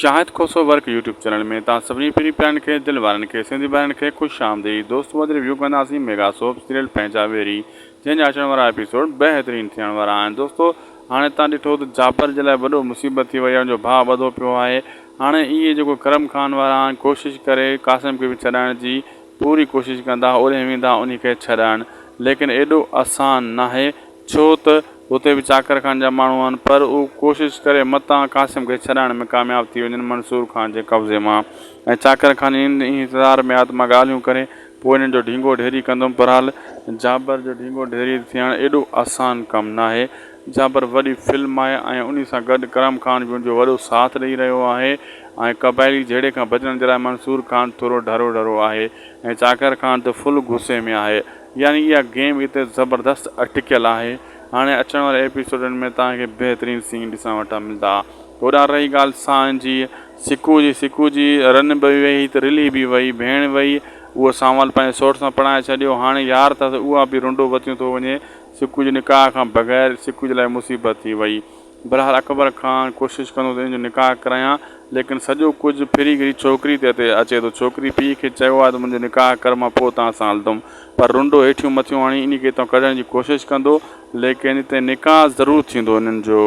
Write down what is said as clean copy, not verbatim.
Shahid Khoso work YouTube channel ۾ توهان سڀني پرين پيارن کي دل وارن کي سنڌي ڀائرن کي خوش آمديد دوستو اڄ ريويو ڪنداسين ميگا سوپ سيريل پنهنجا ويري جنهن جا اچڻ وارا ايپيسوڊ بهترين ٿيڻ وارا آهن دوستو هاڻي توهان ڏٺو ته جابر جي لاء وڏو مصيبت ٿي وئي آهي ان جو ڀاء ٻڌو پيو آهي هاڻي اهي جيڪو ڪرم خان وارا آهن ڪوشش ڪري قاسم کي به ڇڏائڻ جي پوري ڪوشش ڪندا اوڏانهن ويندا انهي کي ڇڏائڻ ليڪن ايڏو آسان ناهي ڇو ته اتي به چاڪر خان جا ماڻهو آهن پر هو ڪوشش ڪري متان قاسم کي ڇڏائڻ ۾ ڪامياب ٿي وڃن منصور خان جي قبضي مان ۽ چاڪر خان ان انتظار ۾ آهي ته مان ڳالهيون ڪري پوء انهن جو ڍينگو ڍيري ڪندم بهرحال جابر جو ڍينگو ڍيري ٿيڻ ايڏو آسان ڪم ناهي جابر وڏي فلم آهي ۽ انهي سان گڏ ڪرم خان به ان جو وڏو ساٿ ڏئي رهيو آهي ۽ قبائلي جهيڙي کان بچڻ جي لاء منصور خان ٿورو ڍرو ڍرو آهي ۽ چاڪر خان ته فل غصي ۾ آهي يعني اها گيم اتي زبردست اٽڪيل آهي. هاڻي اچڻ واري ايپيسوڊن ۾ توهان کي بهترين سين ڏسڻ وٽان ملدا. هوڏانهن رهي ڳالهه سائين جي سڪو جي سڪو جي رن به ويئي ته رلي به وئي. ڀيڻ وئي اهو سانول پنهنجي سوٽ سان پرڻائي ڇڏيو. هاڻي يار اٿس اها به رنڊو وتيون ٿو وڃي. سڪو جي نڪاح کان بغير سڪو جي لاء مصيبت ٿي وئي. بھرحال اڪبر خان ڪوشش ڪندو ته ان جو نڪاح ڪرايان ليڪن سڄو ڪجهه ڦري گھري ڇوڪري تي اتي اچي ٿو. ڇوڪري پيء کي چيو آهي ته منھنجو نڪاح ڪر مان پوء توھان سان ھلندم. پر رنڊو ھيٺيون مٿيون ھڻي انھي کي اتان ڪڍڻ جي ڪوشش ڪندو ليڪن اتي نڪاح ضرور ٿيندو انھن جو.